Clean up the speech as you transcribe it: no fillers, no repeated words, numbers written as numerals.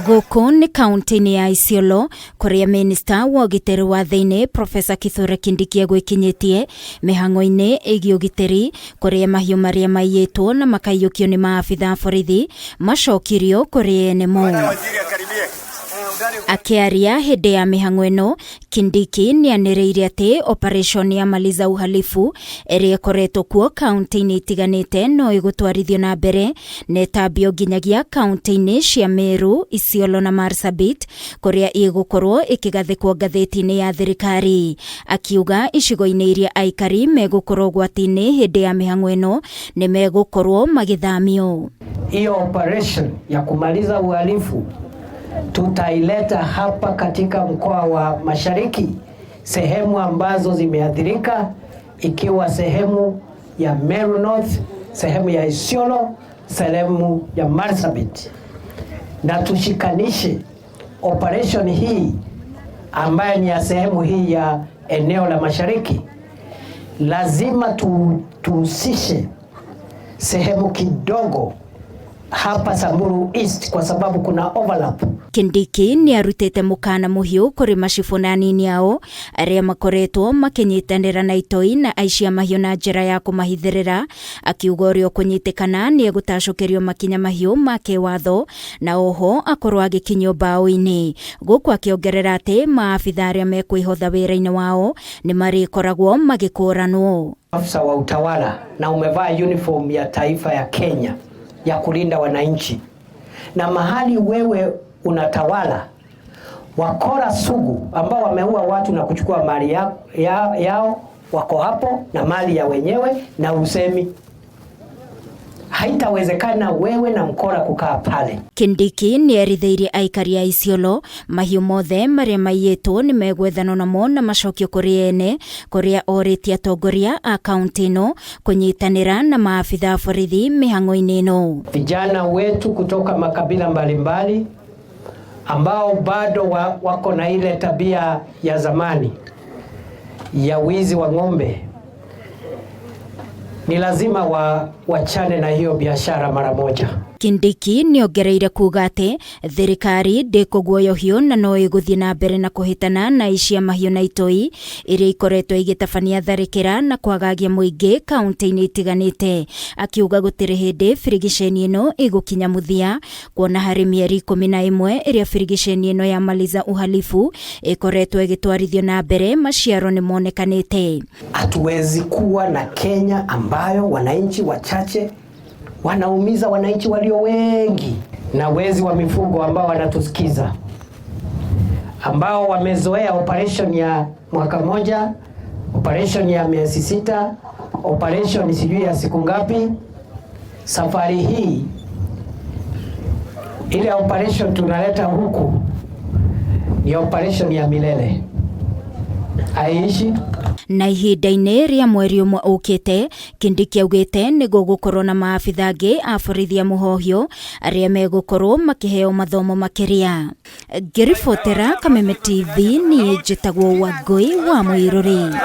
Gũkũ nĩ kaunti-inĩ ya Isiolo kũrĩa minista wa ũgitĩri wa thĩinĩ Profesa Kithure Kindiki egwĩkinyĩtie mĩhang'o-inĩ ĩgiĩ ũgitĩri kũrĩa mahiũ marĩa maiyĩtwo na makaiyũkio nĩ maabitha a borithi macokirio kũrĩ ene mo. Akĩaria hĩndĩ ya mĩhang'o ĩno, Kindiki nĩanĩrĩire atĩ operation ya Maliza Uhalifu ĩrĩa ĩkoretwo kuo kaunti-inĩ itiganĩte no ĩgũtwarithio na mbere na ĩtambio nginyagia kaunti-inĩ cia Meru, Isiolo na Marsabit kũrĩa ĩgũkorwo ĩkĩgathĩkwo ngathĩti-inĩ ya thirikari. Akiuga icigo-inĩ iria aikari megũkorwo ũgwati-inĩ hĩndĩ ya mĩhang'o ĩno nĩ megũkorwo magĩthamio. Hiyo operation ya kumaliza uhalifu tutaileta hapa katika mkoa wa Mashariki, sehemu ambazo zimeathirika, ikiwa sehemu ya Meru North, sehemu ya Isiolo, sehemu ya Marsabit, na tushikanishe operation hii ambayo ni ya sehemu hii ya eneo la Mashariki. Lazima tuhusishe sehemu kidogo hapa Samburu East kwa sababu kuna overlap. Kindiki nĩ arutĩte mũkana mũhiũ kũrĩ macibũ na anini ao arĩa makoretwo makĩnyitanĩra na itoi na aici a mahiũ na njĩra ya kũmahithĩrĩra, akiuga ũrĩa ũkũnyitĩkana nĩ egũtacũkĩrio makinya mahiũ ma kĩwatho na oho akorwo agĩkinyio mbaũ-inĩ, gũkũ akĩongerera atĩ maabitha arĩa mekwĩhotha wĩra-inĩ wao nĩ marĩkoragwo magĩkũranwo. Afisa wa utawala na umevaa uniform ya taifa ya Kenya ya kulinda wananchi, na mahali wewe unatawala wakora sugu ambao wameua watu na kuchukua mali yao wako hapo na mali ya wenyewe na usemi haitawezekana wewe na mkora kukaa pale. Kindiki nĩ erithĩirie aikari a Isiolo mahiũ mothe marĩa maiyĩtwo nĩ megwethanwo namo na macokio kũrĩ ene, kũrĩa orĩtie atongoria a kaunti ĩno kũnyitanĩra na maabitha a borithi mĩhang'o-inĩ ĩno. Vijana wetu kutoka makabila mbalimbali ambao bado wako na ile tabia ya zamani ya wizi wa ng'ombe, ni lazima wachane na hiyo biashara mara moja. Kindiki nĩongereire kuga atĩ thirikari ndĩkũguoyohio na no ĩgũthiĩ na mbere na kũhĩtana na aici a mahiũ na itoi iria ikoretwo igĩtabania tharĩkĩra na kwagagia mũingĩ kaunti-inĩ itiganĩte, akiuga gũtirĩ hĩndĩ birigiceni ĩno ĩgũkinya mũthia, kuona harĩ mĩeri 11 ĩrĩa birigiceni ĩno ya Maliza Uhalifu ĩkoretwo ĩgĩtwarithio na mbere maciaro nĩ monekanĩte. Hatuwezi kuwa na Kenya ambayo wananchi wachache wanaumiza wananchi walio wengi, na wezi wa mifugo ambao wanatusikiza, ambao wamezoea operation ya mwaka moja, operation ya miezi 6, operation sijui ya siku ngapi. Safari hii ile operation tunaleta huku ni operation ya milele, haiishi. Na ihinda-inĩ rĩa mweri ũmwe ũkĩte, Kindiki augĩte nĩ gũgũkorwo na maabitha angĩ a borithi a mũhohio arĩa megũkorwo makĩheo mathomo makĩria. Ngĩribotera Kameme TV, niĩ njĩtagwo Wangũi wa Mũirũrĩ.